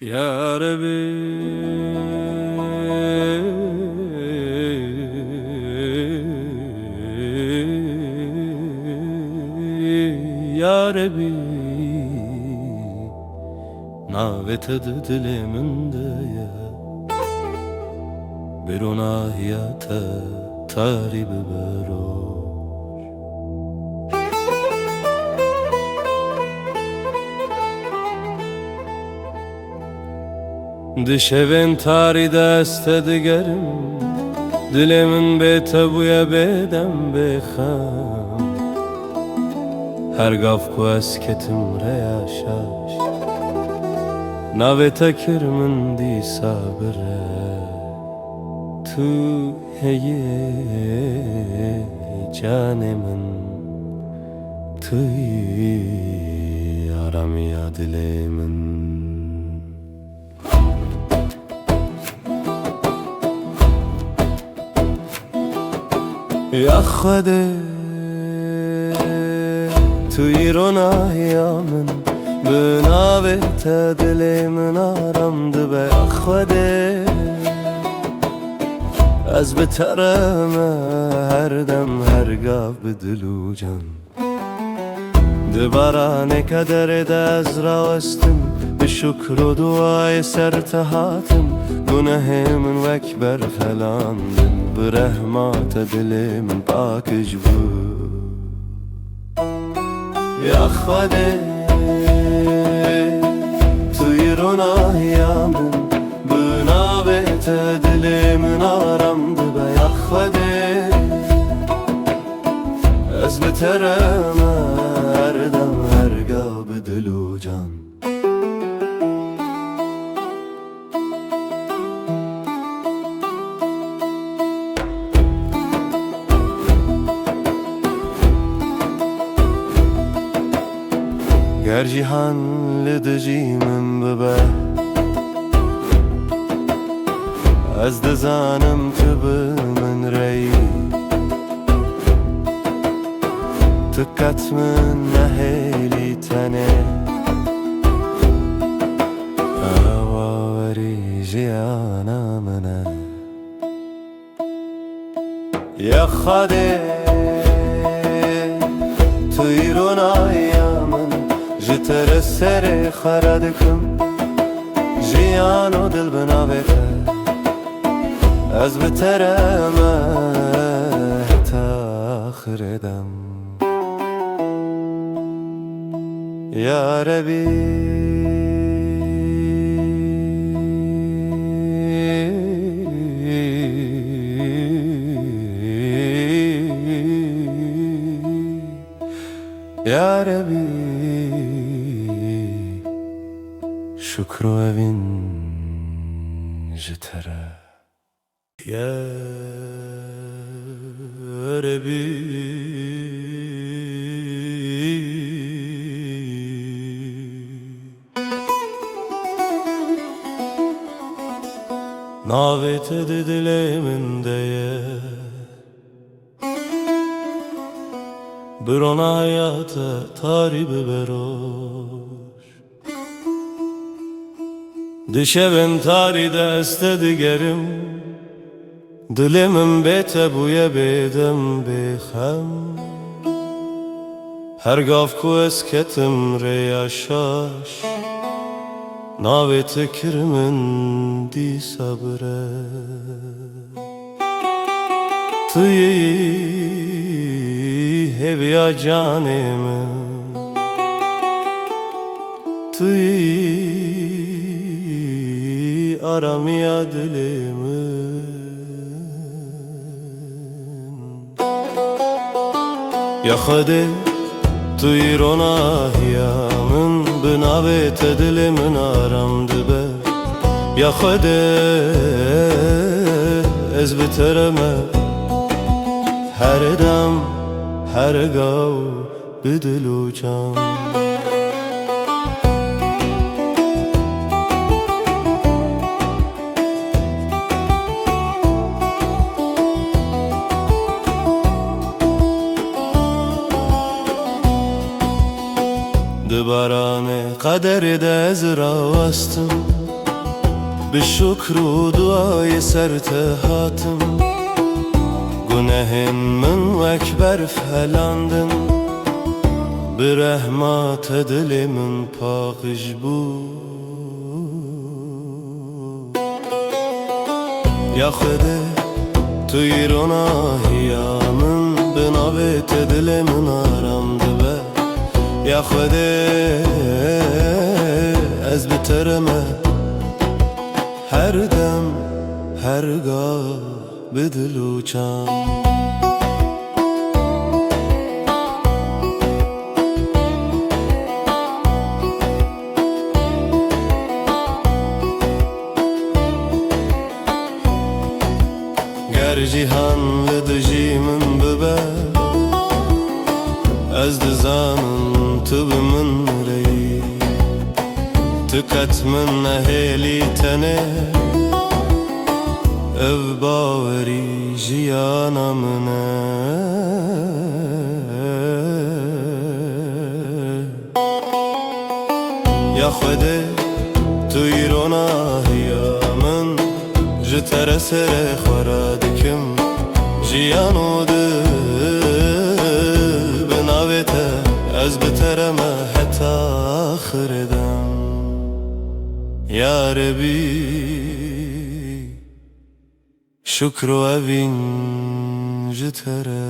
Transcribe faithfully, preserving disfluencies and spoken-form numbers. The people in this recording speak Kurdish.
Ya Rebî, ya Rebî, navê te di dilê min de ye. Bîronahiya te tarî bibe roj. Di şevên tarî de ez te digerim, dilê min bê te bûye bêdem bêxem. Her gav ku ez ketim rêya şaş, navê te kir min dîsa bire. Tu heyî canê min, tu yî aramiya dilê min. Ya Xwedê, tu yî ronahiya min, bi navê te dilê min aram dibe. Ya Xwedê, ez bi te re me her dem, her gav, bi dil û can. Di baranê kederê de ez rawestim, bi şukr û duayê ser te hatim. Gunehê min wek berxelandin, bi rehma te dilê min pak ji bû. Ya Xwedê, tu yî ronahiya min, bi navê te dilê min aram dibe. Ya Xwedê, ez bi te re me her dem, her gav, bi dil û can. Ger cîhan li dijî min bibe, ez dizanim tu bi min re yî. Tu qet min nehêlî tenê, ew bawerî jiyana min e. Ya Xwedê, tu yî ronahiya min, ji te re serê xwe radikim. Jiyan û dil bi navê te, ez bi te re me heta axirê dem. Ya Rebî, ya Rebî, şukr û evîn ji te re. Ya Rebî, navê te di dilê min de ye. Bi ronahiya te tarî bibe roj. Di şevên tarî de ez te digerim, dilê min bê te bûye bêdem bêxem. Her gav ku ez ketim rêya şaş, navê te kir min dîsa bire. Tu yî hêviya canê min, tu yî aramiya dilê min. Ya Xwedê, tu yî ronahiya min, bi navê te dilê min aram dibe. Ya Xwedê, ez bi te re me her dem, her gav, bi dil û can. Di baranê qederê de ez rawestim, Bi şukr û duayê ser te hatim, gunehên min wek berf helandin, bi rehma te dilê min paqij bû. Ya Xwedê, tu îro nahiya min, bi navê te dilê min aram dibe. Ya Xwedê, ez bi te re me her dem, her gah bi dil û çan. Ger cîhan li dijî min bibe, ez dizanim tu bi min re yî. Tu qet min nehêlî tenê, ev bawerî jiyana min e. Ya Xwedê, tu îro nahiya min, ji te re serê xwe radikim. Jiyan û dil bi navê te, ez bi te re me heta axirê dem. Ya Rebî, şukr û evîn ji te re.